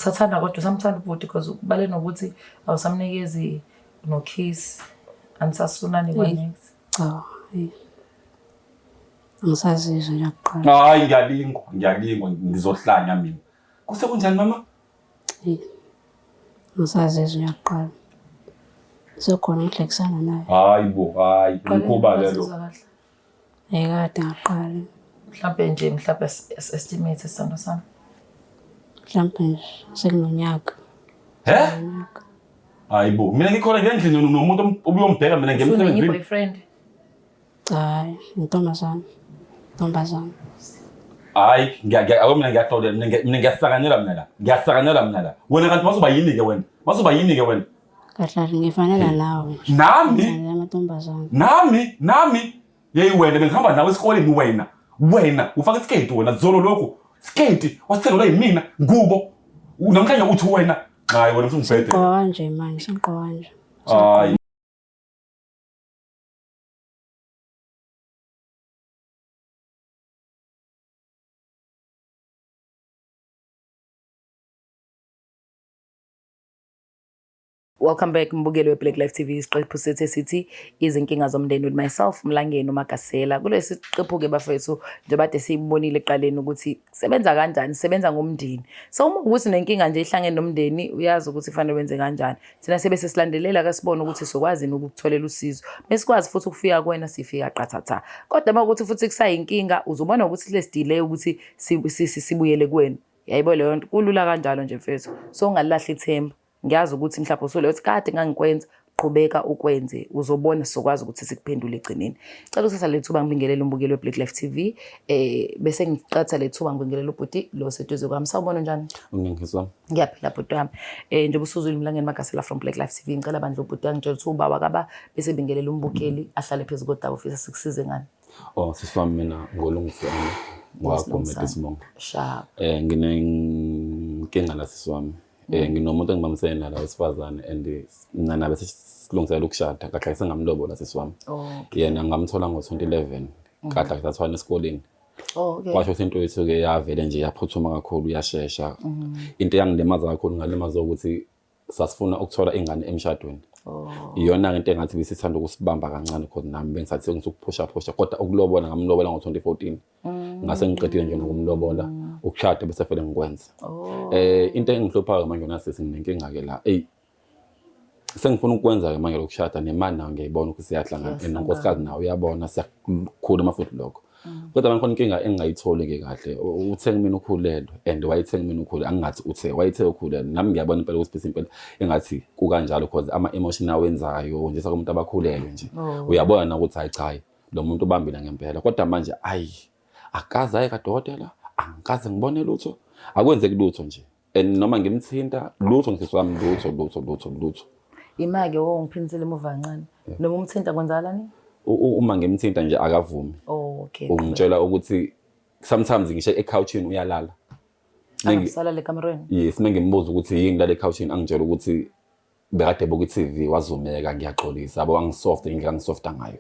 Usathanda kodwa usamthanda ubhuti because ubale nokuthi awusamnikezi no kiss anisasunani kwa next. Cha. Angisazizwa nje kuqala. Hayi ngiyalingwa, ngiyalingwa ngizohlanya mina. Kuse kunjani mama? Angisazizwa nje kuqala. Sekhona ngihlekisana naye. Hayi bo, hayi umkhuba lelo. Ayikade ngaqala. Mhlampe nje mhlampe estimate sithando sami. Mhlampe nje sekunonyaka. He? Hayi bo, mina ngikhona ngendlini nomuntu obuyombheka mina ngemsebenzini. Boyfriend. Hayi, intombazane. Intombazane. Hayi, ngiya ako mina ngiyahlolela, mina ngiyasakanela mina la. Ngiyasakanela mina la. Wena kanti masoba yini ke wena? Masoba yini ke wena? Kahle ngifanela nawe. Nami? Amantombazane. Nami, nami. Yeyi wena bengihamba nawe esikoleni wena. Wena ufaka isiketi wena zolo lokhu. Siketi wasithengelwa yimina ngubo. Namhlanje uthi wena. Hayi wena usungibhede. Sengiqoka kanje manje, sengiqoka kanje. Hayi. Welcome back mbukeli we-Black Life TV isiqephu sethu esithi izinkinga zomndeni with myself Mlangeni uMagasela. Kulesi siqephu-ke bafethu njengoba kade siyibonile ekuqaleni ukuthi sebenza kanjani, sebenza ngomndeni. So uma ukuthi nenkinga nje ihlangene nomndeni uyazi ukuthi kufanele wenze kanjani. Thina sibe sesilandelela ke sibone ukuthi sokwazi yini ukukutholela usizo. Mesikwazi futhi ukufika kuwena sifika qathatha. Kodwa uma ukuthi futhi kusayinkinga uzobona ukuthi lesi delay ukuthi sibuyele kuwena. Yayibo leyo nto kulula kanjalo nje mfethu. So ungalilahli ithemba. Ngiyazi ukuthi mhlawumbe usulothi kade ngangikwenza qhubeka ukwenze uzobona sizokwazi ukuthi sikuphendule egcineni. Cela uthatha le thuba ngibingelele umbukeli we-Black Life TV bese ngiqatha le thuba ngibingelele ubhuti lo seduze kwami. Sawubona njani? Ngiyangizwa. Ngiyaphila bhuti wami. Njengoba usuzwile uMlangeni Magasela from Black Life TV ngicela bandla ubhuti angitshela ukuthi ubaba kaba bese bingelela umbukeli ahlale phezu kodaba ufisa sikusize ngani. Oh sisi wami mina ngolungisana ngwagomede isibongo. Sharp. Nginenkinga la sisi wami. Nginomuntu engibambisene naye la wesifazane and mina nabe sesilungiselela ukushada kahle kahle sengamlobola sisi wami. Okay. Yena ngamthola ngo-2011 kahle kahle sathwana esikoleni. Oh, okay. Kwasho ukuthi into yethu-ke yavele nje yaphuthuma kakhulu yashesha. Into eyangilimaza kakhulu ngalimaza ukuthi sasifuna ukuthola ingane emshadweni. Oh. Iyona-ke into engathi bisithanda ukusibamba kancane because nami bengisathi ngisukuphusha phusha kodwa ukulobola ngamlobola ngo-2014. Ngase ngiqedile nje nokumlobola ukushada bese vele ngikwenza. Oh. Into engihluphayo manje nasisi nginenkinga-ke la. Eyi sengifuna ukwenza-ke manje lokushada nemali nayo ngiyayibona ukuthi siyahlangana and nonkosikazi nawe uyabona siyakhuluma futhi lokho. Kodwa manje khona inkinga engingayitholi-ke kahle uthe kumina ukhulelwe and wayethe kumina ukhulelwe angingathi uthe wayethe ukhulelwe nami ngiyabona impela ukuthi impela engathi kukanjalo because ama-emotion awenzayo nje sakumuntu abakhulelwe nje uyabona na ukuthi hayi cha lo muntu ubambile ngempela kodwa manje ayi akaze aye kadokotela angikaze ngibone lutho akwenzeki lutho nje and noma ngimthinta lutho ngisisi wami lutho lutho lutho lutho. Ima-ke wo ngiphinisele emuva kancane. Noma umthinta kwenzakalani? Uma ngimthinta nje akavumi. Oh, okay. Ungitshela ukuthi sometimes ngisho ekhawuchini uyalala. Angasalala ekamerweni? Yes, mengimbuza ukuthi yini lala ekhawuchini angitshela ukuthi bekade ebuka i-TV wazumeka ngiyaxolisa yabo wangisoft indlela angisofta ngayo.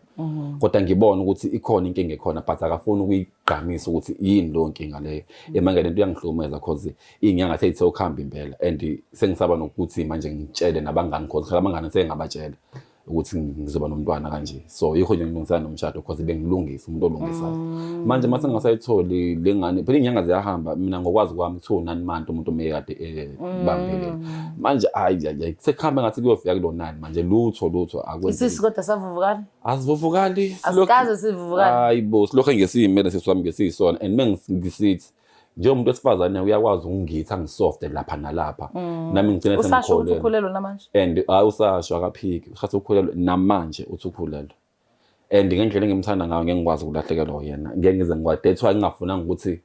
Kodwa ngibona ukuthi ikhona inkinga ekhona but akafuni ukuyigqamisa ukuthi yini leyo nkinga leyo. Emanje lento iyangihlukumeza cause iy'nyanga seyithe ukuhamba impela and sengisaba nokuthi manje ngitshele nabangani cause phela abangani sengingabatshela ukuthi ngizoba nomntwana kanje. So yikho nje ngilungisana nomshado cause bengilungisa umuntu olungisayo. Manje mase ngingasayitholi le ngane phela iy'nyanga ziyahamba mina ngokwazi kwami kuthiwa u-nine month umuntu uma ekade ebambile. Manje ayi ayi sekuhambe ngathi kuyofika kulo nine manje lutho lutho akwenzeki. Isisu kodwa savuvukala? Asivuvukali. Asikaze sivuvukale. Hayi bo silokho ngesiyimele sisi wami ngesiyisona and mengisithi njengomuntu wesifazane uyakwazi ukungitha ngisofte lapha nalapha. Nami ngigcine Usasho ukuthi sengikhulelwe. ukhulelwe namanje? And hayi usasho akaphiki usathe ukhulelwe namanje uthi ukhulelwe. And ngendlela engimthanda ngayo ngeke ngikwazi ukulahlekelwa uyena. Ngeke ngize ngikwazi. That's why ngingafunanga ukuthi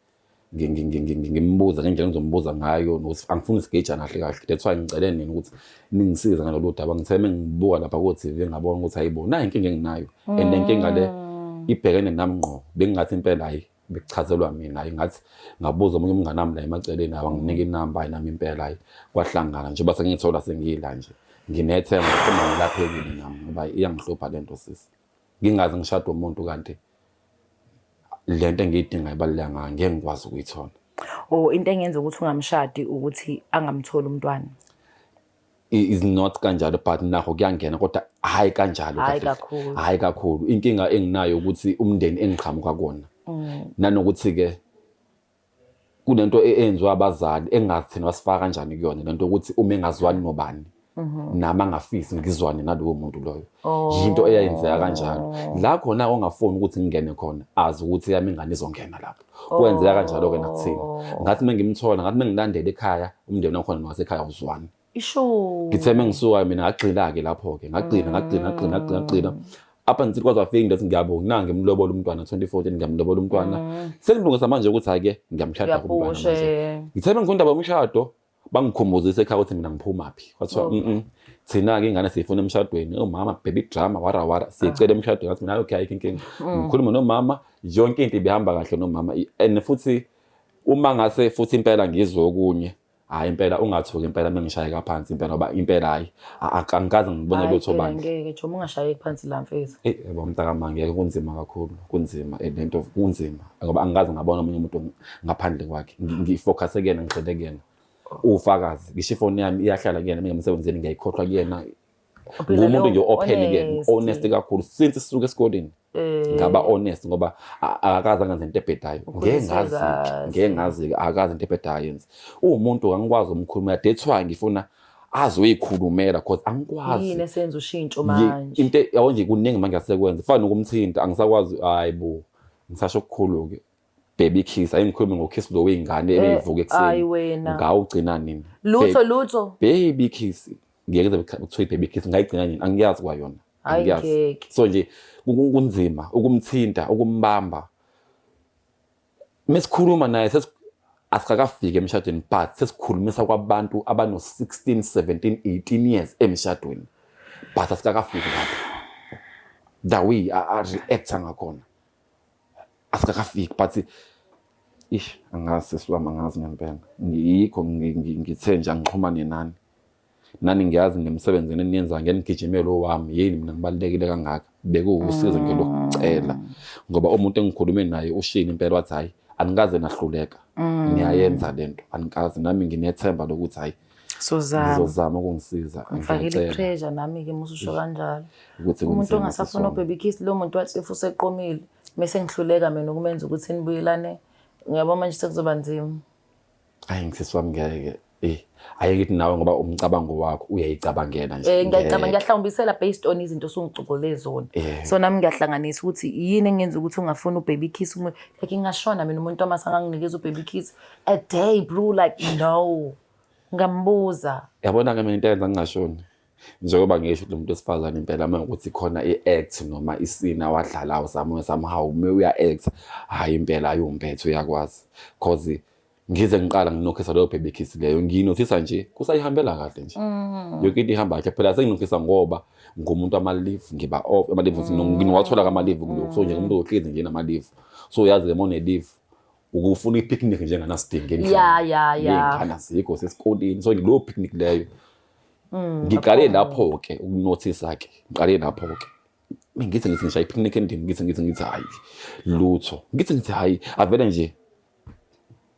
ngimbuze ngendlela engizombuza ngayo nokuthi angifuni sigejana kahle kahle. That's why ngicele nina ukuthi ningisize ngalolu daba. Ngithe mengibuka lapha ko-TV ngabona ukuthi hayibo nayi inkinga enginayo. And le nkinga le ibhekene nami ngqo. Bengingathi impela hayi bekuchazelwa mina hayi ngathi ngabuza omunye umngane wami la emaceleni hayi wanginika inamba hayi nami impela hayi kwahlangana njengoba sengiyithola sengiyila nje. Nginethemba ukuthi uma ngilaphekile nami ngoba iyangihlupha le nto sisi. Ngingaze ngishade umuntu kanti le nto engiyidingayo ibaluleke ngayo ngeke ngikwazi ukuyithola. Or into engenza ukuthi ungamshadi ukuthi angamtholi umntwana. Is not kanjalo, but nakho kuyangena, kodwa hayi kanjalo. Hhayi kahle. Kakhulu. Hhayi kakhulu. Inkinga enginayo ukuthi umndeni engiqhamuka kona, nanokuthi-ke kunento eyenziwa abazali engazi thina wasifaka kanjani kuyona lento, ukuthi uma engazwani nobani, nami angafisi ngizwane nalowo muntu loyo. Yinto eyayenzeka kanjalo la khona ongafuni ukuthi ngingene khona, azi ukuthi yami ingane izongena lapho. Kwenzeka kanjalo-ke nakuthina. Ngathi uma ngimthola, ngathi uma ngilandela ekhaya, umndeni wakhona nowasekhaya awuzwani. Isho. Ngithe uma ngisuka mina, ngagxila-ke lapho-ke, ngagxila, ngagxila, ngagxila, ngagxila, ngagxila up until kwaze wafika indawo ngiyabonga na ngimlobola umntwana 2014. Ngiyamlobola umntwana, sengilungisa manje ukuthi hhayi-ke ngiyamshada umntwana. Uyapusha. Manje ngithe uma ngifunda bomshado, bangikhumbuzise ekhaya ukuthi mina ngiphumaphi. Kwathiwa, thina-ke ingane siyifuna emshadweni, umama baby drama wara wara, siyicela emshadweni." Ngathi mina, "Okay, ayikho inkinga." Ngikhulume nomama, yonke into ibihamba kahle nomama. And futhi uma ngase futhi impela ngizwe okunye, hhayi impela ungathuki impela uma ngishayeka phansi impela, ngoba impela hhayi, angikaze ngibone Hhayi lutho phela, bandla. Ngeke Jomo, ungashayeki phansi la mfethu. Eyi yabo mntakama, ngeke, kunzima kakhulu, kunzima. Lento kunzima ngoba angikaze ngabona omunye umuntu ngaphandle kwakhe. Ngifocuse kuyena, ngigxile kuyena, uwufakazi. Ngisho ifoni yami iyahlala kuyena, mina emsebenzini ngiyayikhohlwa kuyena. Phela Ngumuntu nje leyo open kuyena, honest. Honest kakhulu. Since sisuka esikoleni ngaba honest, ngoba akakaze angenze into ebhedayo. Ngeke Ukhuliswe ngazi-ke, kahle. ngeke ngazi-ke, akazi into ebhedayo ayenze. Uwumuntu angikwazi umkhulumela, that's why ngifuna azoyikhulumela, cause angikwazi. Yini esenza ushintsho manje? Into yabo nje, kuningi manje asekwenza, fana nokumthinta angisakwazi. Hayi bo, ngisasho okukhulu-ke, baby kiss, ayingikhulume ngokiss lo wey'ngane ebeyivuka Hayi ekuseni. wena. Ngawugcina nini? Lutho, lutho. Baby kiss, ngeke kuze kuthiwe i-baby kiss ngayigcina nini, angiyazi kwayona. Hayi, Angiyazi. ngeke. So nje kunzima ukumthinta, ukumbamba mesikhuluma naye. Asikakafiki emshadweni, but sesikhulumisa kwabantu abano-16, 17, 18 years emshadweni, but asikakafiki lapho. The way a-reacta ngakhona, asikakafiki, but ish, angazi sisi wami, angazi ngempela. Yikho ngithe nje angixhumane nani. Nani ngiyazi nemsebenzini eniyenzayo, ngeke nigijimele owami. Yini mina ngibalulekile kangaka? Bekuwusizo nje lokucela, ngoba umuntu engikhulume naye ushilo impela, wathi, "Hhayi, anikaze nahluleka, niyayenza lento, anikaze." Nami nginethemba lokuthi hhayi, Sozama. ngizozama ukungisiza. Ngifakele Ngiyacela i-pressure nami-ke mususho kanjalo. Ukuthi Umuntu kunzima, ongasafuna sisi wami. u-baby kiss, lo muntu wathi if useqomile, mese ngihluleka mina ukumenza ukuthi nibuyelane, ngiyabona manje sekuzoba nzima. Hayi ngisisi wami, ngeke, ayi ngithi nawe, ngoba umcabango wakho uyayicabangela nje. Ngiyacabanga, Ngeke. ngiyahlawumbisela based on izinto osungixoxele zona. So nami ngiyahlanganisa ukuthi yini engenza ukuthi ungafuni u-baby kiss umuntu. Like ngingashona mina umuntu wamase anganginikeza u-baby kiss a day, bro, like no. Ngambuza. Yabona-ke mina into eyenza ngingashoni, njengoba ngisho ukuthi lo muntu wesifazane impela uma ukuthi khona i-act noma isini awadlalayo somehow, uma uya-act, hhayi impela ayiwumpethe, uyakwazi, cause ngize ngiqala nginokhisa leyo baby kiss leyo, ngiyinothisa nje kusayihambela kahle nje, yonke into ihamba kahle. Phela senginokhisa ngoba ngumuntu ama-leave, ngiba off ama-leave, ngiwathola kama-leave kulokhu. So nje ngumuntu ohlezi nje nama-leave, so uyazi-ke uma une-leave ukufuna i-picnic njenganasidingo endlini. Ya. Ney'ngane azikho sesikoleni, so leyo picnic leyo ngiqale lapho-ke ukunothisa-ke, ngiqale lapho-ke. Ngithi ngishaye i-picnic endlini, ngithi hhayi lutho, ngithi hhayi avele nje,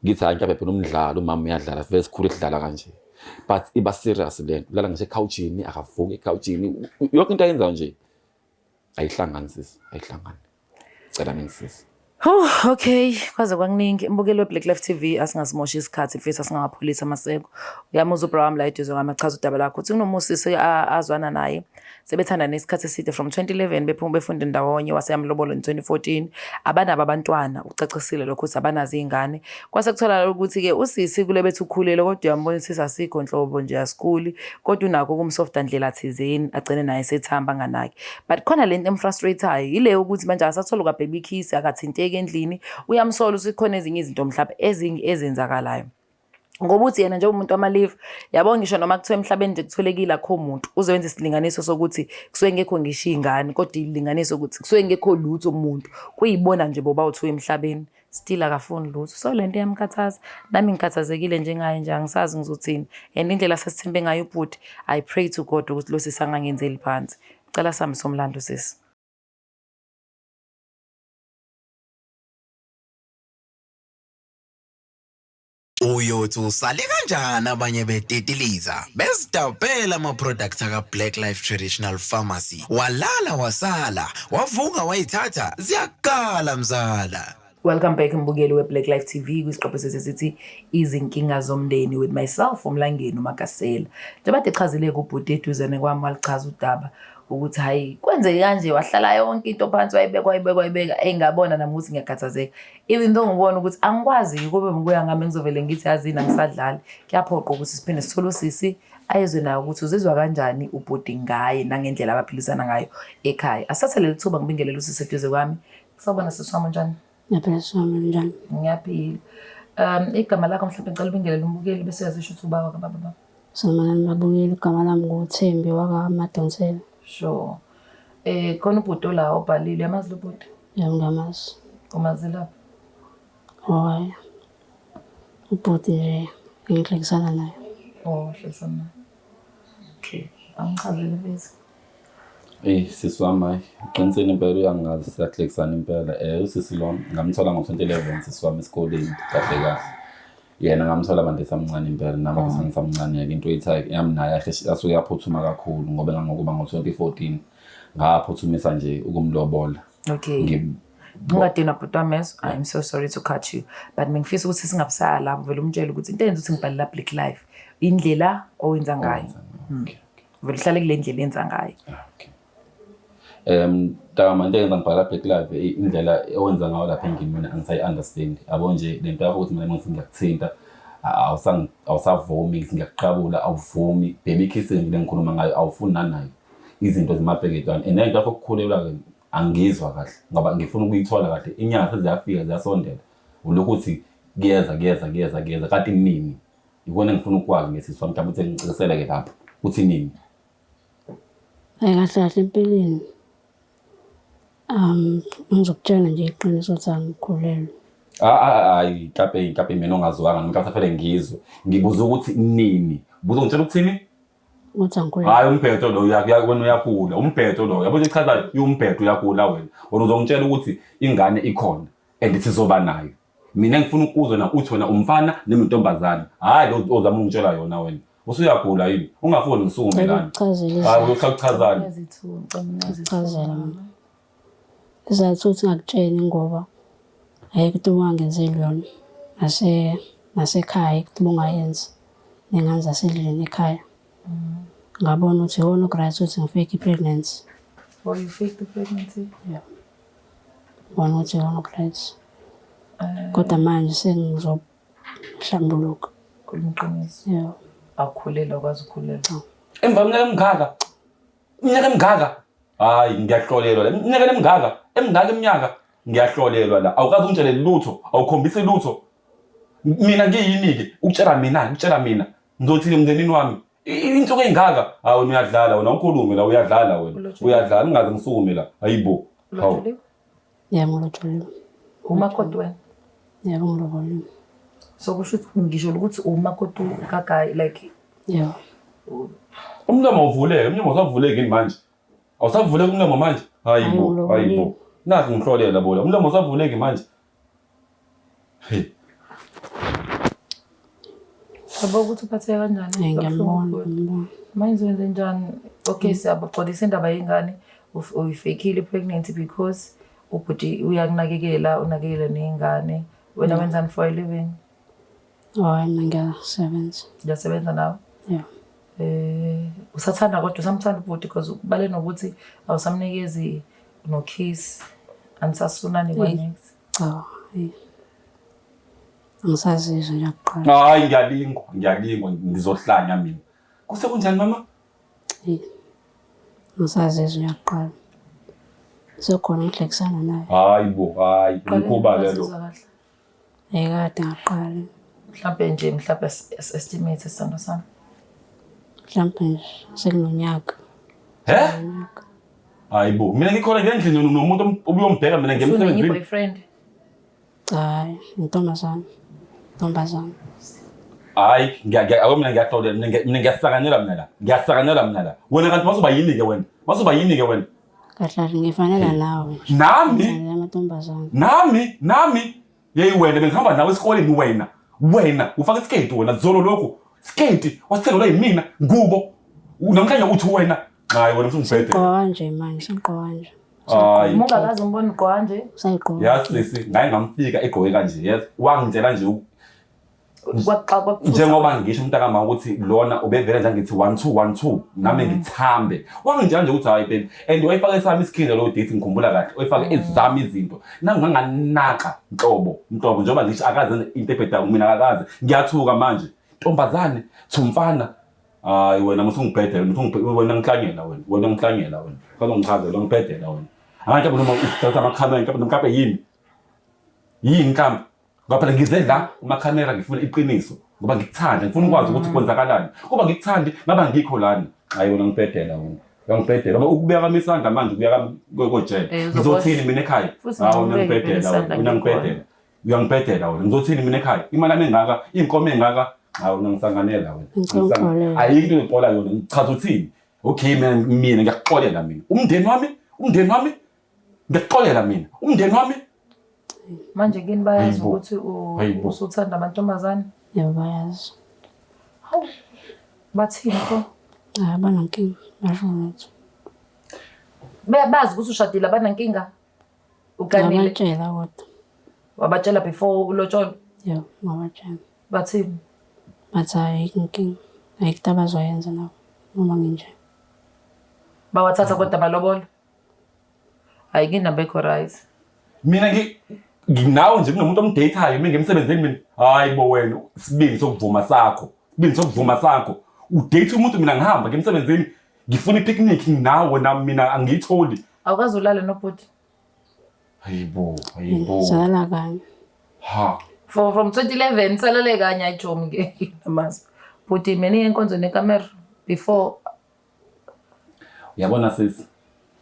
ngithi hhayi mhlawumbe phela umdlalo, umama uyadlala vele, sikhule sidlala kanje, but iba serious le nto. Ulala ngisho ekhawuchini, akavuki ekhawuchini, yonke into ayenzayo nje ayihlangani sisi, ayihlangani. Cela ningisize. Oh, okay, kwaze kwakuningi. Mbukeli we-Black Life TV, asingasimoshi isikhathi mfethu, asingawapholisi amaseko. Uyamuzwa ubra wami la eduze kwami achaza udaba lakho. Uthi kunomusisi azwana naye. Sebethandana isikhathi eside from 2011, bephuma befunde ndawonye, waseyamlobola in 2014. Abanabo abantwana, ucacisile lokho ukuthi abanazo iy'ngane. Kwase kutholakala ukuthi-ke usisi kule bethi ukhulelwe, kodwa uyambona ukuthi asikho nhlobo nje, asikhuli, kodwa unakho ukumsofta ndlela thizeni, agcine naye sethamba anganaki. But khona lento emfrustrate-ayo ile ukuthi manje akasatholi kwa-baby kiss, akathinteki endlini. Uyamsola ukuthi khona ezinye izinto mhlawumbe ezinye ezenzakalayo. Ngoba uthi yena njengomuntu wama-leave, yabo, ngisho noma kuthiwa emhlabeni nje kutholekile akho muntu uzoyenza isilinganiso sokuthi kusuke ngekho ngisho iy'ngane, kodwa ilinganiso ukuthi kusuke ngekho lutho umuntu kuyibona nje boba uthiwa emhlabeni, still akafuni lutho. So lento iyamkhathaza, nami ngikhathazekile njengaye nje, angisazi ngizothini. And indlela sesithembe ngayo ubhuti, I pray to God ukuthi lo sisi angangenzeli phansi. Cela sihambe somlando sisi. Uyothi usale kanjani abanye betitiliza bezidabhela ama-product aka-Black Life Traditional Pharmacy. Walala wasala, wavuka wayithatha, ziyakala mzala. Welcome back mbukeli we-Black Life TV kwisiqephu sethu esithi izinkinga zomndeni with myself uMlangeni uMagasela. Njengoba kade echazile kubhuti eduzane kwami walichaza udaba ukuthi hayi kwenzeke kanje, wahlala yonke into phansi wayibeka wayibeka wayibeka, engabona nami ukuthi ngiyakhathazeka, even though ngibona ukuthi angikwazi kube ngibuya ngami ngizovele ngithi yazini angisadlali. Kuyaphoqa ukuthi siphinde sithole usisi ayezwe naye ukuthi uzizwa kanjani ubhuti ngaye nangendlela abaphilisana ngayo ekhaya. Asathe leli thuba ngibingelele usisi eduze kwami. Sawubona sisi wami, unjani? Ngiyaphila sisi wami, njani? Ngiyaphila. Igama lakho mhlawumbe ngicela ubingelele umbukeli bese uyazisho ukuthi ubaba kababa baba. Sanibonani babukeli, igama lami nguThembi wakaMadonsela. Sure. Khona ubhuti ola obhalile, uyamazi lo bhuti? Yebo, ngiyamazi. Umazi lapho? Hhayi. Ubhuti nje engihlekisana naye. Oh, uhlekisana naye. Okay. Angichazele bese. Eyi sisi wami, hayi qiniseni impela uyangazi, siyahlekisana impela. Usisi lo ngamthola ngo-2011 sisi wami esikoleni kahle kahle. Yena ngamthola abantu esamncane impela, nami mm. ngisamncane-ke into ethi yami naye yasuke yaphuthuma kakhulu ngoba ngangokuba ngo-2014 ngaphuthumisa nje ukumlobola. Okay. Ungadinwa bhuti wami yeso. I'm so sorry to cut you. But ngifisa ukuthi singabusaya lapho, vele umtshele ukuthi into eyenza ukuthi ngibhalela Black Life indlela owenza ngayo. Okay. Vele uhlale kule ndlela enza ngayo. Okay. Mntaka, into eyenza ngibhala Black Life, indlela owenza ngayo lapha endlini mina angisayi-understand. Yabo nje lento yakho ukuthi mina ngithi ngiyakuthinta awusavumi, ngithi ngiyakuqabula awuvumi, baby kissing le ngikhuluma ngayo awufuni nanayo. Izinto zimapeketwane. And lento yakho ukukhulelwa-ke angizwa kahle ngoba ngifuna ukuyithola kahle. Inyanga seziyafika ziyasondela. Ulokhu uthi kuyeza kuyeza kuyeza kuyeza kanti nini? Ikona engifuna ukukwazi ngesisi wami, mhlawumbe uthi ngicacisele-ke lapho uthi nini? Hayi kahle kahle empeleni. Ngizokutshela nje iqiniso ukuthi angikhulelwe. Hayi mhlawumbe mhlawumbe mina ongaziwanga noma mhlawumbe fanele ngizwe. Ngibuza ukuthi nini? Buza ungitshela ukuthini? Ukuthi angikhulelwe. Hayi umbhedo lo wena uyagula, umbhedo lo. Yabo nje chaza umbhedo uyagula wena. Wena uzongitshela ukuthi ingane ikhona and sizoba nayo. Mina ngifuna ukuzwa na uthi wena umfana noma intombazane. Hayi lo ozama ungitshela yona wena. Usuyagula yini? Ungafuni ngisukume Cela lana. ukuchazela Hayi isizathu. uyokuchazani. Ukuchazela mina. Isizathu ukuthi ngakutsheli ngoba ayikho into obungangenzeli yona. Nasekhaya ayikho into obungayenza. Ney'ngane zasendlini ekhaya. Ngabona ukuthi iwona oku-right ukuthi ngi-fake i-pregnancy. Oh, you fake the pregnancy? Yeah. Ngibona ukuthi iwona oku-right. Kodwa manje sengizohlambuluka. Khuluma iqiniso. Yeah. Awukhulelwa, ukwazi ukukhulelwa. Cha. Emva kweminyaka emingaka? Iminyaka emingaka? Hayi ngiyahlolelwa la. Iminyaka emingaka? Emingaka iminyaka? Ngiyahlolelwa la. Awukaze ungitshele lutho, awukhombisi lutho. Mina ngiyini-ke? Ukutshela mina, ukutshela mina. Ngizothini emndenini wami? Insuku ey'ngaka? Hayi wena uyadlala wena, awukhulume la, uyadlala wena. Ulotsholiwe. Uyadlala, ungaze ngisukume la. Hayibo. Hawu. Ulotsholiwe? Yebo, ngilotsholiwe. Umakoti wena? Yebo, ngiloboliwe. So kusho ukuthi ngisho ukuthi umakoti kagayi like. Yebo. Umlomo uvuleke, umlomo usavuleki yini manje? Awusavuleki umlomo manje? Hayibo, Hayi, ngiloboliwe. hayibo. Nakhu ngihlolela bola. Umlomo usavuleki manje? Hey. Yabo ukuthi uphatheke kanjani? Eh, Kabuhlungu ngiyambona, kuwe. ngiyambona. Manje wenze njani? Okay, siyabuxolisa indaba yengane. Uyifekile i-pregnancy because ubhuti uyakunakekela, unakekela ney'ngane. Wena wenzani for a living? Hhayi, mina ngiyasebenza. Uyasebenza nawe? Yeah. Usathanda kodwa usamthanda ubhuti because ubale nokuthi awusamnikezi no kiss, anisasunani kwa next. Cha, hayi. Angisazizwa nje kuqala. Hayi ngiyalingwa, ngiyalingwa ngizohlanya mina. Kuse kunjani mama? Hey. Angisazizwa nje kuqala. Sekhona ngihlekisana naye. Hayi bo, hayi umkhuba lelo. Wazizwa kahle. Ayikade ngaqala. Mhlampe nje mhlampe estimate sisando sami. Mhlampe nje sekunonyaka. He? Unyaka. Hayi bo, mina ngikhona nje endlini nomuntu obuyombheka mina Usunenye ngemsebenzini. boyfriend? Hayi, intombazane. Intombazane. Hayi, ngiya mina ngiyahlolela, mina ngiyasakanela mina la. Ngiyasakanela mina la. Wena kanti wazoba yini ke wena? Wazoba yini ke wena? Kahle kahle ngifanela nawe. Nami? Ngifanele amantombazane. Nami, nami. Yeyi wena bengihamba nawe esikoleni wena. Wena ufaka isiketi wena zolo lokhu. Siketi wasithengelwa yimina ngubo. Namhlanje uthi wena hayi wena usungibhede. Gqoka kanje manje, sengigqoka kanje. Hayi. Uma ungakaze umbone ugqoka nje. Usayigqoka. Yazi sisi ngaye ngamfika egqoke kanje yes. Wangitshela nje Kwakuxa njengoba ngisho umntakama ukuthi lona ubevele nje ngithi 1 2 1 2 nami ngithambe wangitshela nje ukuthi hayi baby and wayifaka esami isikhindi leyo date ngikhumbula kahle wayifaka ezami izinto nanganganaka nhlobo nhlobo njengoba ngisho akaze into ebhedayo mina akakaze ngiyathuka manje ntombazane thumfana hayi wena musungibhedela wena ngihlanyela wena wena ngihlanyela wena kaze ngichazele ngibhedela wena angathi noma uthatha amakhamera mhlawumbe mhlawumbe yini yini mhlawumbe Ngoba phela ngize la kumakhamera ngifuna iqiniso ngoba ngikuthanda ngifuna ukwazi ukuthi kwenzakalani. Kuba ngikuthandi ngaba ngikho lana. Hayi wena ngibhedela wena. Uyangibhedela ngoba ukubeka kwami isandla manje ukubeka kwami kojele. Eh, Ngizothini mina ekhaya? Futhi Hawu wena ngibeke ngibhedela isandla wena. Uyangibhedela. Uyangibhedela wena. Ngizothini mina ekhaya? Imali yami engaka, iy'nkomo ey'ngaka. Hawu wena ngisanganela wena. Ngicela ungixolele. Ayikho into engixola yona. Ngichaza uthini? Okay mina mina ngiyakuxolela mina. Umndeni wami, umndeni wami ngiyakuxolela mina. Umndeni wami Manje kini bayazi Hayibo. ukuthi Hayibo. usuthanda amantombazane? Yebo bayazi. Hawu. Bathini pho? Hayi abanankinga, basho lutho. Bazi ukuthi ushadile abanankinga? Uganile? Ngabatshela kodwa. Wabatshela before ulotsholwa? Yebo, ngabatshela. Bathini? Bathi ayikho inkinga. Ayikho into abazoyenza nabo noma nginje. Bawathatha kodwa amalobolo? Hayi kini abekho right. Mina nginawe nje kunomuntu omdate-ayo mina ngemsebenzini mina. Hayi bo wena isibindi sokuvuma sakho. Isibindi sokuvuma sakho. Udate umuntu mina ngihamba ngemsebenzini ngifuna ipicnic nginawe na mina angiyitholi. Awukaze ulale nobhuti? Hayibo, hayibo. Salala kanye. Ha. For from 2011 salale kanye ayijomi ke namazi. Bhuti mina enkonzweni yekamera before Uyabona sisi.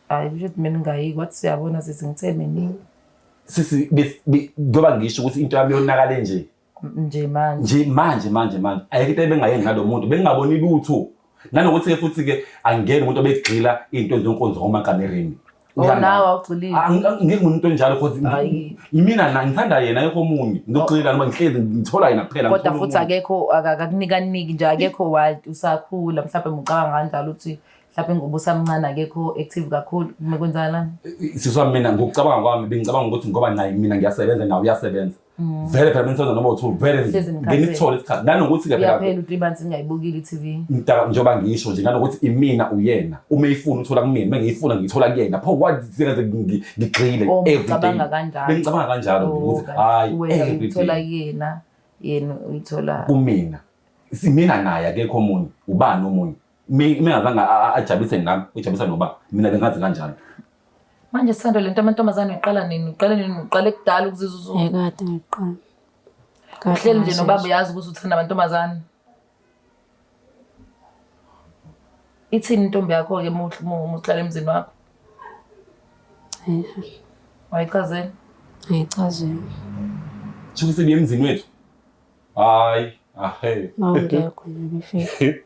Hayi kusho ukuthi mina ngingayiki wathi siyabona sisi ngithe mina Sisi ngoba ngisho ukuthi into yami yonakale nje. Nje manje. Nje manje manje manje. Ayikho into ebengayenzi nalo muntu bengingaboni lutho. Nanokuthi ke futhi ke angene umuntu obegxila into zenkonzo ngomakamereni. Oh nawe awugxilile. Ngeke umuntu onjalo cause imina na ngithanda yena ayikho omunye. Ngizogxila noma ngihlezi ngithola yena kuphela. Kodwa futhi akekho akakunikaniniki nje akekho wild usakhula mhlawumbe ucabanga kanjalo ukuthi mhlawumbe ngoba usamncane akekho active kakhulu uma kwenzakalani. Sisi wami mina ngokucabanga kwami bengicabanga ukuthi ngoba naye mina ngiyasebenza nawe uyasebenza. Vele phela benisebenza noma uthu vele Hlezi nikhathele. ngisithole isikhathi nanokuthi ke phela Iyaphela u-3 months ngingayibukile i-TV. Mntaka njengoba ngisho nje nanokuthi imina uyena uma eyifuna uthola kumina uma ngiyifuna ngiyithola kuyena pho what sengaze ngigxile Oh, every day ngicabanga kanjalo. bengicabanga kanjalo mina Oh, ukuthi kanti hayi wena every uyithola day kuyena yena uyithola kumina simina naye akekho omunye ubani omunye Mengazange ajabulise nami ujabulisa noba mina bengazi kanjalo Manje Sithando lento amantombazane uyiqala nini? Uqale nini? Uqale kudala ukuzizwa Eh kade ngiqala. Kade uhleli nje ngazizwa. nobaba uyazi ukuthi uthanda amantombazane. Ithini intombi yakho-ke uma uhlala emzini wakho? Eh, Wayichazela? Ayichazeli. Shuthi sibuye emzini wethu hayi ahe Mawungekho nje befika.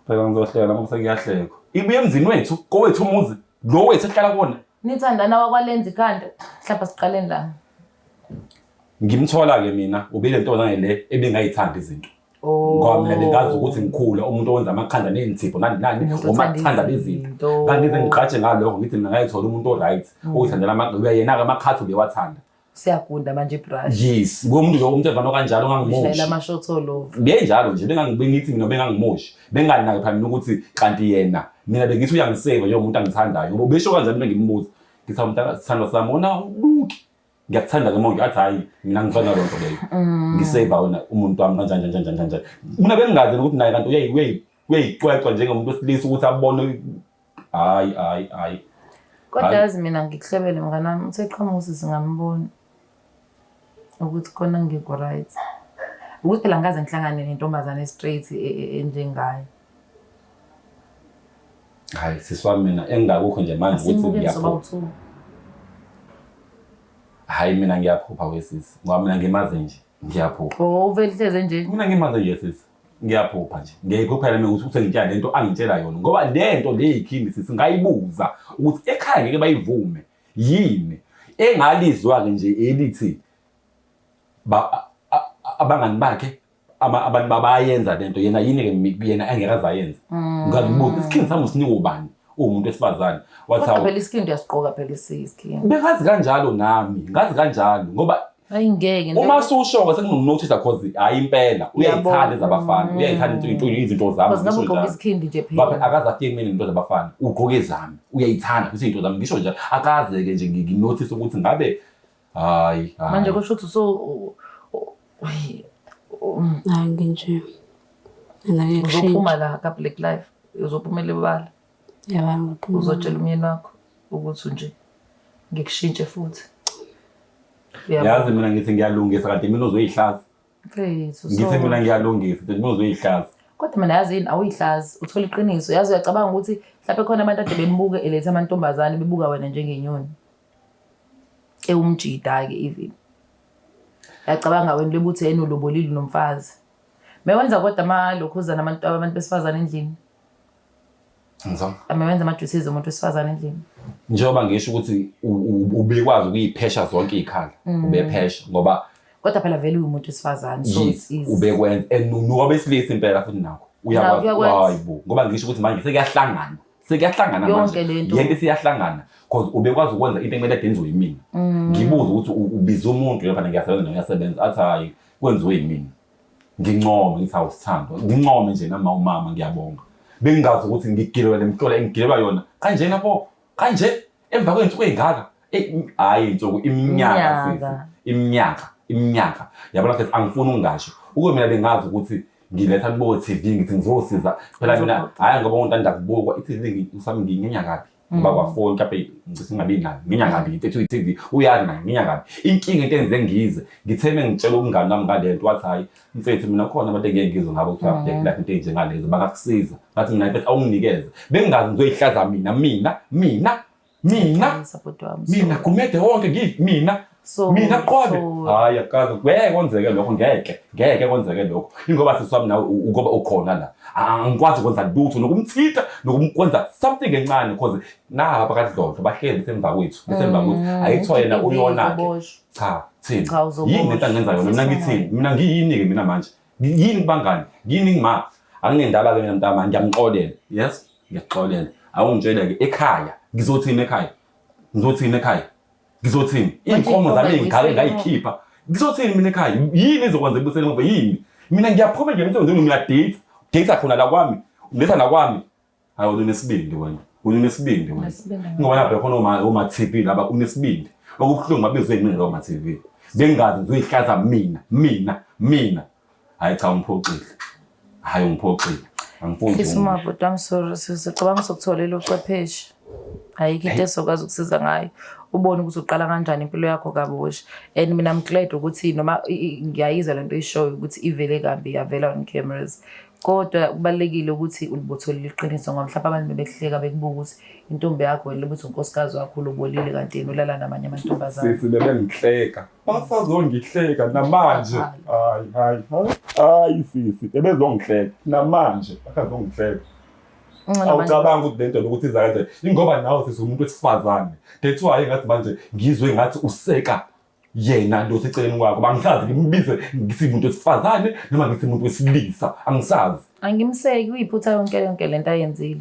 Phela ngizohlela ngoba sekuyahlekwa. Ibuye emzini wethu, kowethu umuzi, lo wethu esihlala kuwona. Nithandana wakwalenza ikhanda. Mhlawumbe siqaleni la. Ngimthola-ke mina ubile ntombazane le ebingayithandi izinto. Oh. Ngoba mina bengazi ukuthi ngikhula umuntu owenza amakhanda ney'nsipho nani nani, Umuntu othanda umathanda bezinto. izinto. Ngangize ngigqaje ngalokho ngithi mina ngayithola umuntu o-right, oyithandela yena-ke amakhathi ubewathanda. Siyagunda manje ibrush. Yes, kumuntu lo umuntu evano kanjalo Ushayela ongangimoshi. ama-shots all over. Benjalo nje bengangithi mina bengangimoshi. Benganaki phela mina ukuthi kanti yena mina bengithi uyangiseva njengomuntu angithandayo. Ngoba ubesho kanjalo mina ngimbuza. Ngithi hawu mntaka sithandwa sami wona ubuki. Ngiyakuthanda ke mongi athi hayi mina ngifana naloo nto leyo. Ngiseva wena umuntu wami kanjani kanjani kanjani kanjani. Mina bengingazi ukuthi naye kanti uyayi uyayi uyayicwecwa njengomuntu wesilisa ukuthi abone hayi hayi hayi. Kodwa Hhayi. yazi mina ngikuhlebele mngani wami uthe qhamuka usisi ngambona ukuthi khona ngikho right. Ukuthi phela ngikaze ngihlangane nentombazane straight enjengayo. Hayi sisi wami mina engingakukho nje manje ukuthi Asimukeni soba ngiyaphupha. u-two. Hayi mina ngiyaphupha wesisi ngoba mina ngimazi nje ngiyaphupha. Oh uvele hleze nje. Mina ngimazi nje sisi. Ngiyaphupha nje. Ngiyayiphuphela mina ukuthi usengitshela lento angitshela yona ngoba lento le yikhindi sisi ngayibuza ukuthi ekhaya ngeke bayivume yini engalizwa ke nje elithi ba Abangani bakhe abantu babayenza lento, yena yini ke yena angeke aze ayenze? Ngazibuza, isikhindi sami usinika ubani uwumuntu wesifazane? Wathi Kodwa hawu, phela isikhindi uyasigqoka phela isikhindi. Bengazi kanjalo nami, ngazi kanjalo ngoba Hayi ngeke. Uma ususho-ke sekunokunothisa, cause hhayi impela uyayithanda ezabafana, uyayithanda izinto zami. Because ngisho noma ugqoka njalo. isikhindi nje Ngoba phela. akaze afike kumina into zabafana, ugqoke ezami, uyayithanda futhi izinto zami, ngisho njalo. Akaze-ke nje nginothise ukuthi ngabe hhayi hhayi. Manje kusho ukuthi so Hayi nginje. Mina ngeke uzophuma la ka Black Life, uzophumela ebala. Yabona ngiphuma. Uzotshela umyeni wakho ukuthi nje ngikushintshe futhi. Uyabona? Yazi mina ngithi ngiyalungisa, kanti mina uzoyihlaza. Mfethu, Ngithi mina ngiyalungisa, kanti mina uzoyihlaza. Kodwa mina yazi yini, awuyihlazi, uthola iqiniso. Yazi uyacabanga ukuthi mhlawumbe khona abantu ade bembuke eletha amantombazane, bebuka wena njengenyoni. Ewumjida-ke even. Uyacabanga wena lebuthi yena ulobolile nomfazi. Mewenza kodwa amalokhuzana abantu besifazane endlini. Ngizama. Mewenza ama-duties omuntu wesifazane endlini. Njengoba ngisho ukuthi ubekwazi ukuyiphesha zonke iy'khala, ubephesha ngoba Kodwa phela vele uwumuntu wesifazane, so yes, it's easy. Ubekwenza and nowabesilisa impela futhi nakho uyakwazi. Uyakwenza. Hayi bo, ngoba ngisho ukuthi manje sekuyahlangana, sekuyahlangana Yonke manje. lento. Yento isiyahlangana cause ubekwazi ukwenza into ekumele ade yenziwe yimina. Ngibuze ukuthi ubiza umuntu lapha, ngiyasebenza naye uyasebenza, athi hayi kwenziwe yimina. Ngincome ngithi hawu sithandwa, ngincome nje nama umama ngiyabonga. Bengingazi ukuthi ngigilelwa le mhlola engigilelwa yona kanjena pho, kanje emva kwey'nsuku ey'ngaka. Hhayi iy'nsuku, iminyaka sisi, Iminyaka. iminyaka, iminyaka. Yabona sisi, angifuni ukungasho. Ukube mina bengazi ukuthi ngiletha kubo TV ngithi ngizosiza phela mina, Uzophoqa. hhayi ngoba untanda kubukwa i-TV usami nginyenya kabi. Ngoba kwafoni mhlawumbe ngicise ngingabi nayo, nginyenya kabi into ethiwa i-TV, uyazi nayo nginyenya kabi. Inkinga into enze ngize, ngithe mengitshela umngani wami ngale nto, wathi hhayi mfethu mina khona abantu engeke ngizwe ngabo kuthiwa Black Life into ey'njengalezo bangakusiza. Ngathi mina mfethu awunginikeze. Bengingazi ngizoyihlaza mina, mina, mina, mina. Xolisa bhuti wami, Mina sorry. Gumede wonke mina Sorry, mina qobe. sorry. Hayi akaze ngeke kwenzeke lokho, ngeke ngeke kwenzeke lokho, ingoba sisi wami nawe ngoba ukhona la, angikwazi ukwenza lutho nokumthitha nokumkwenza something encane, cause naba bakadlodlo bahleli besemva kwethu, besemva kwethu. Ayithiwa yena TV uyona-ke. uzoboshwa. Cha thini? Cha, uzoboshwa. Yini lento angenza yona mina? Ufisa Ngithini mina? Ngiyini-ke mina manje? Yini kubangani? Yini ngima? Anginendaba-ke mina mntama, ngiyamxolela. Yes, ngiyakuxolela. Awungitshele-ke ekhaya ngizothini, ekhaya ngizothini, ekhaya ngizothini? Iy'nkomo zami ey'ngake ngayikhipha, ngizothini mina ekhaya? Yini ezokwenza ebuseni? Ngoba yini mina ngiyaphuma nje emsebenzini, ngiyadate date khona la kwami, uletha la kwami. Hayi wena unesibindi, wena unesibindi wena. Unesibindi. Ngoba lapha khona oma TV laba, unesibindi. Okubuhlungu babizwe yimina lawo ma TV. Bengingazi ngizoyihlaza mina, mina, mina. Hayi cha, ungiphoxile, hayi ungiphoxile, angifuni nje. Hlisa bhuti wami, sorry. Sicabanga sokutholela ucwepheshe. Ayikho into esokwazi ukusiza ngayo. Ubone ukuthi uqala kanjani impilo yakho kabusha. And mina I'm glad ukuthi noma ngiyayizwa lento oyishoyo ukuthi ivele kabi, yavela on cameras. Kodwa kubalulekile ukuthi ulibutholile iqiniso, ngoba mhlawumbe abantu bebekuhleka bekubuka ukuthi intombi yakho wena lokuthi unkosikazi wakho ulobolile kanti yena ulala namanye amantombazane. Sisi, bebengihleka, basazongihleka namanje. Hayi hayi hayi hayi sisi, bebezongihleka namanje, basazongihleka. Awucabanga ukuthi lento lokuthi iza kanjani, ingoba nawe sisi umuntu wesifazane. That's why engathi manje ngizwe ngathi useka yena lo seceleni kwakho. Bangisazi ngimbize ngithi umuntu wesifazane noma ngithi umuntu wesilisa, angisazi. Angimseki, uyiphutha yonke yonke lento ayenzile.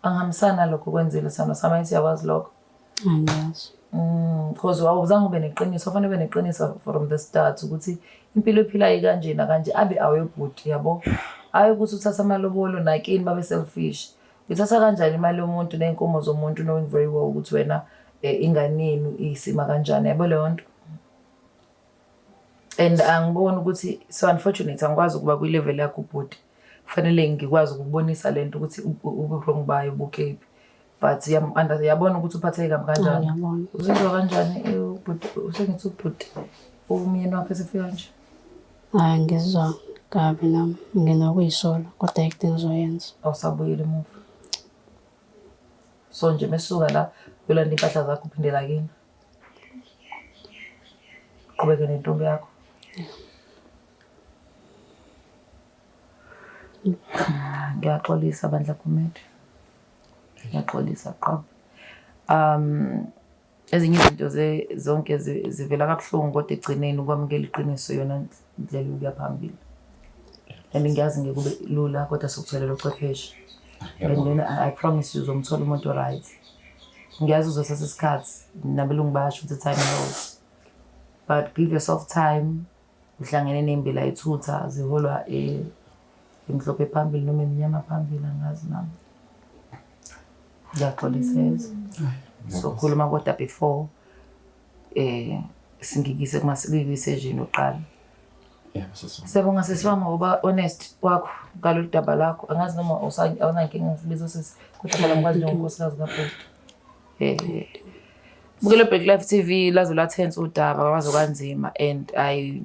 Angihambisani nalokho kwenzile sithando sami, ayithi uyakwazi lokho. Angiyazi. Because awuzange ube neqiniso, kufanele ube neqiniso from the start ukuthi impilo ephilayo kanje nakanje, abe awuyobhuti yabo. Hayi ukuthi uthatha amalobolo nakini babe selfish. Uyithatha kanjani imali yomuntu ney'nkomo zomuntu knowing very well ukuthi wena ingane yenu isima kanjani, yabo leyo nto. And angiboni ukuthi, so unfortunate, angikwazi ukuba kwi-level yakho ubhuti. Kufanele ngikwazi ukukubonisa lento ukuthi ubu-wrong bayo bukephi. But yabona ukuthi uphatheke kabi kanjani. Ngiyabona. Uzizwa kanjani ubhuti, usengithi ubhuti umyeni wakhe esefika nje? Hayi ngizizwa kabi nami, nginokuyisola kodwa ayikho into engizoyenza. Awusabuyeli emuva. So nje mesuka la uyolanda impahla zakho uphindela kini. Uqhubeke nentombi yakho. Ngiyaxolisa bandla Gumede. Ngiyaxolisa qobo. Ezinye izinto zonke zivela kabuhlungu, kodwa ekugcineni ukwamukela iqiniso yona ndlela yokuya phambili. And ngiyazi ngeke kube lula, kodwa sokutholela uchwepheshe. And then I promise you uzomthola umuntu right. Ngiyazi uzothatha isikhathi, nabelungu bayasho ukuthi time heals. But give yourself time. Uhlangene nembila ithutha ziholwa emhlophe phambili noma emnyama phambili, angazi nami. Ngiyaxolisa yezo. Sokhuluma kodwa before singikise kwi-session yokuqala. Yebo, sisi. Siyabonga sisi wami ngoba honest kwakho ngalolu daba lakho. Angazi noma awunankinga ngisibiza sisi, kodwa phela ngikwazi njengonkosikazi kabhuti. Bukele Black Life TV, laze lathensa udaba kwaze kwanzima, and I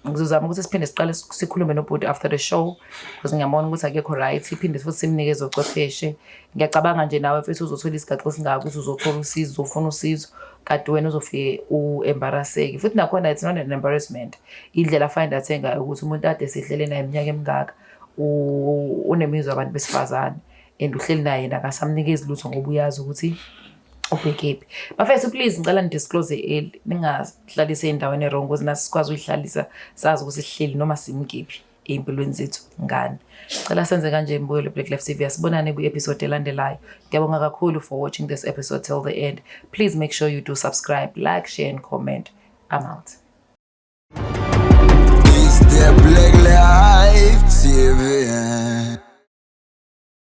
ngizozama ukuthi siphinde siqale sikhulume nobhuti after the show because ngiyabona ukuthi akekho right, iphinde futhi simnikeze uchwepheshe. Ngiyacabanga nje nawe mfethu uzothola isigaxa esingaka ukuthi uzothola usizo, uzofuna usizo, kanti wena uzofike u-embarrasseke. Futhi nakhona it's not an embarrassment, indlela afind athengayo ukuthi umuntu ade sihlele naye iminyaka emingaka unemizwa abantu besifazane and uhleli naye yena akasamnikezi lutho ngoba uyazi ukuthi ubhekephi. Bafethu, please ngicela ni-disclose early, ningahlalisi ey'ndaweni e-wrong ukuze nathi sikwazi uyihlalisa sazi ukuthi sihleli noma simkephi ey'mpilweni zethu ngani. Cela senze kanje, mbukelo Black Life TV. Asibonane kwi-episode elandelayo. Ngiyabonga kakhulu for watching this episode till the end. Please make sure you do subscribe, like, share and comment. I'm out. It's the Black Life TV.